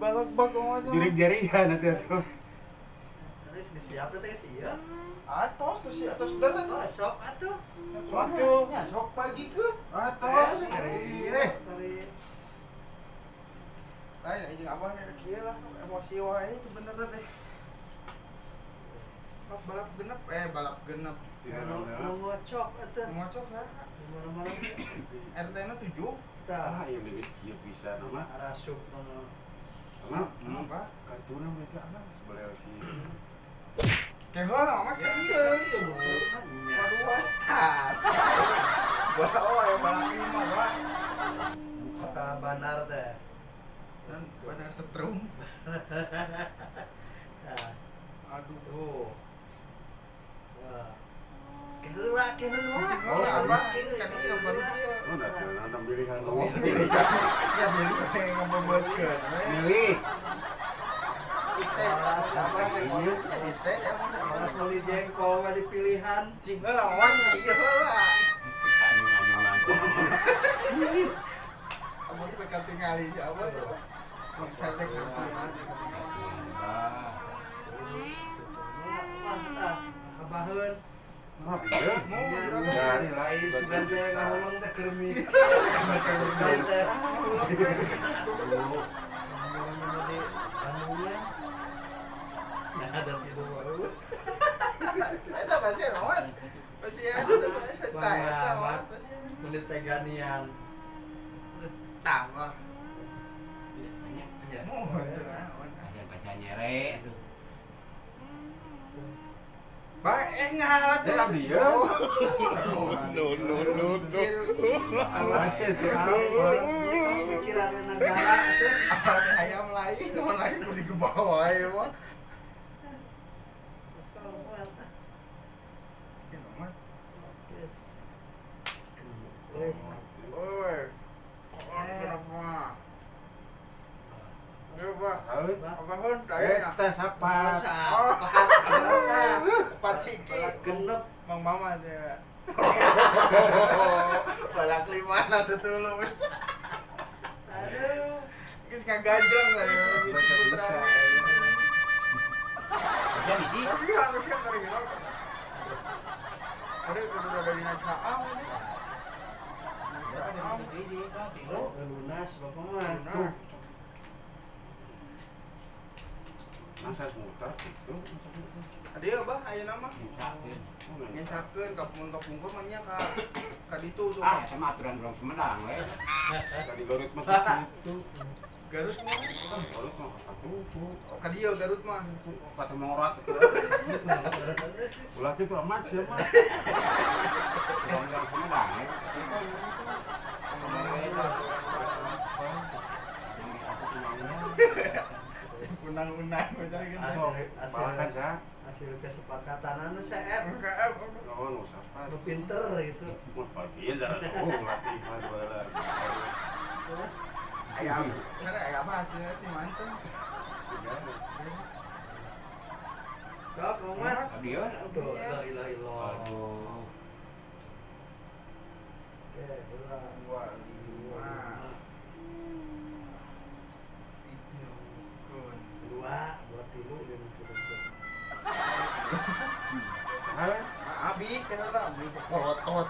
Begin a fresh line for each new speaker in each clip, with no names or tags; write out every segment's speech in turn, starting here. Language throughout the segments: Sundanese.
Balak bak ngomong.
Jurik jarian atuh atuh.
Terus disiap teh sih ya.
Atos tuh sih, atos der atuh.
Oh, sok atuh.
Sok atuh.
Nya sok pagi ke.
Atos. Eh.
Lain jeung abah kieu lah emosi wae itu bener teh. Balap genep, balap genep.
Nu ngocok atuh.
Ngocok ya.
Mana-mana.
RT na 7.
Tah.
Ah, ieu geus kieu pisan mah.
Arasup mah.
Mah,
Apa?
kartuna mereka apa sebelah kieu.
Keheula mah kieu. Waduh. Bola oh ya balap lima, Pak.
Ka bandar teh.
Dan benar setrum.
Tah.
Aduh.
Tuh. Wah. Keheula, keheula.
Cicing heula, Abah. Kan ieu baru ieu.
Oh, da teu nandang pilihan ngomong.
Ya beli teh ngabebeutkeun we.
Milih.
Teh, apa nya di teh emang
Malas meuli jengkol we di pilihan.
cicing heula mah ieu heula.
Anu.
Abah teh katingali si abah. Bangsa teh kartuna.
Wah, tah, abaheun.
Mah bieu. Dari lain
Sugan teh ngahuleng teh keur mikir. Sugan teh ngahuleng anunya. Nah, ada tilu wae.
Eta pasti Rahmat. Pasti eta pasti eta Rahmat.
Meuli teh ganian.
Tambah.
Biasanya
Ya.
Mau
pasien nyere tuh.
Bah, ngahalat
Teh abdi ya.
No no no no.
Alah, itu apa?
Terus pikiran negara tuh.
Apalagi ayam lain, mun lain kudu ke bawah ya mah. Oi. Kenapa? Coba. Apa hon?
Eta sapat.
Empat siki.
Genep.
Mang Mama teh. Balak lima na tuh tulu wes.
Aduh.
Geus ngagajeng lah ya.
Bisa.
Pasien hiji.
Tapi harusnya kali gitu. Ada kudu ada dina caang ini.
Hiji, tilu.
Lunas bapak mah.
Tuh.
Masa muter gitu.
Ada ya bah ayeuna mah.
Ngencakeun.
Ngencakeun ka mun ka pungkur mah nya ka ka ditu tuh.
Ah, eta mah aturan urang Sumedang we.
Tadi Garut mah gitu.
Garut mah.
Garut mah katutu.
Oh, ka dieu Garut mah.
Kata mongorot. Ulah kitu amat sih mah.
Urang Sumedang we.
Undang-undang udah gitu.
Balakan sa.
Hasil kesepakatan anu saya
Oh, nu sapat.
anu pinter gitu.
Mah pagi dah oh latihan baheula.
Ayam. Karena ayam aslinya sih manten.
Sok Muhammad.
Ka dieu.
Aduh, la ilaha illallah.
Aduh.
Oke, ulah.
2 5. Ditirukeun.
Dua, dua tilu dan tilu.
Hah?
Abi kenapa abi polotot.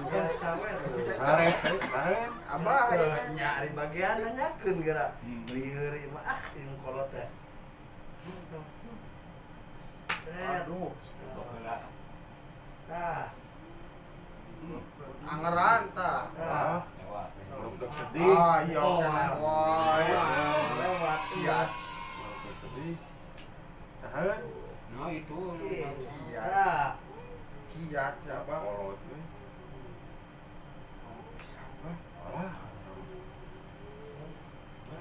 Biasa we tuh.
Hares, lain.
Abah
Teu nyari bagian nanyakeun geura. Lieur ieu mah ah yang kolot teh. Tret.
Aduh,
Baheula.
Tah.
angeran tah.
Tah.
Lewat.
Budak sedih.
Ah, iya
Oh,
oke. Wah, iya.
Lewat.
Iya.
Budak sedih. Saha?
No itu.
Iya.
Tah.
Kiat siapa?
Kolot we.
Siapa?
Alah.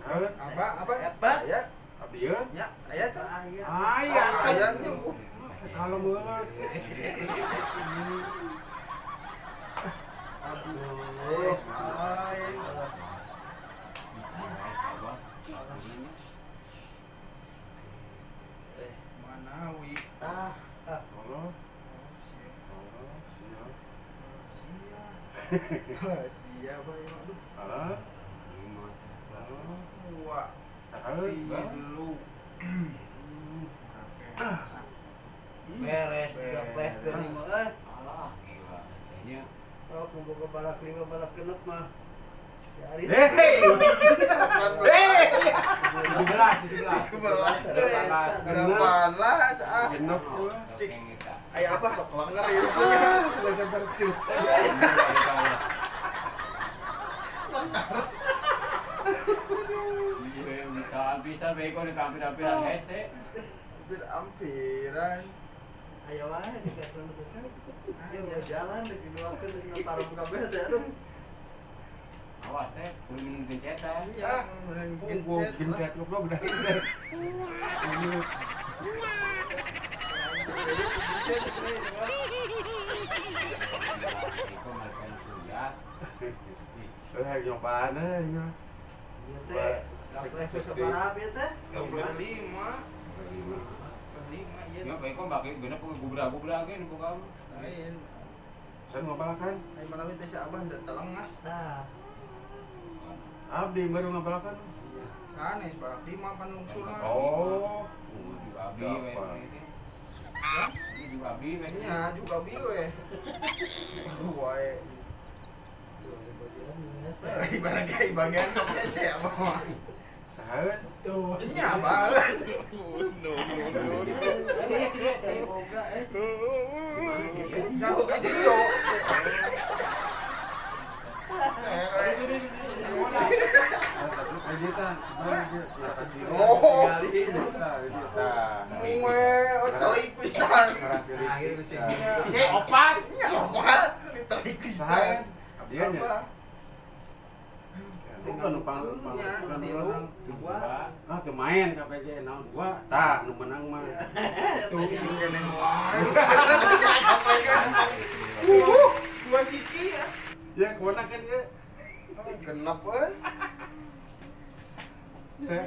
Saha?
Apa? Apa?
Apa?
Aya?
Abdi ye?
Ya, aya tuh.
Aya.
Aya.
Aya nya.
Kalau meuleuh.
Aduh.
Ay. Mana wi?
Ah, ah.
Allah.
Oh, sia.
Allah, siap.
Sia. Sia, Pak. Aduh.
Alah. Allah.
2
genep mah. Ya hari
Hei.
Hei.
17, 17.
17. 18 ah.
Genep.
Cik. Aya apa sok lenger ya.
Sudah bercus.
Bisa bisa bego di tampil-tampilan hese.
Hampir-hampiran.
Aya wae di kasan pisan. Ayo jalan di diluarkeun dina parem kabeh teh aduh.
Awas kudu minum gencetan.
Ya,
Gua gencet goblok udah.
Eko makan suya.
Saya nyobaan euy nya.
Ieu teh gapleh ku sabaraha ieu teh?
25. 25 ieu.
Ya Eko baki genep gubra-gubra ge nu buka.
Lain.
Saya ngabalakan.
Ai mana teh si Abah teh telengas.
Nah,
Abdi baru ngabalakan.
Sanes balak 5 panungsurna.
Oh.
Juga abi we. Ini juga abi we.
Nya juga abi we. Aduh wae.
tuh ada bagian biasa.
Ibarat kayak bagian sok hese abah mah.
Saheun.
Tuh.
Nya abah.
No no no. Boga eh.
Jauh ka dieu. Oh. Mue, telik pisan.
Akhir bisa.
Ya opat, ya opat, telik pisan.
Abdian ya. Bukan nu pang pang
Dua.
Ah, teu main KPG naon gua tah nu menang mah.
Tuh keneh wae. Dua siki ya.
Ya kumaha kan ya.
Genep euy.
Ya.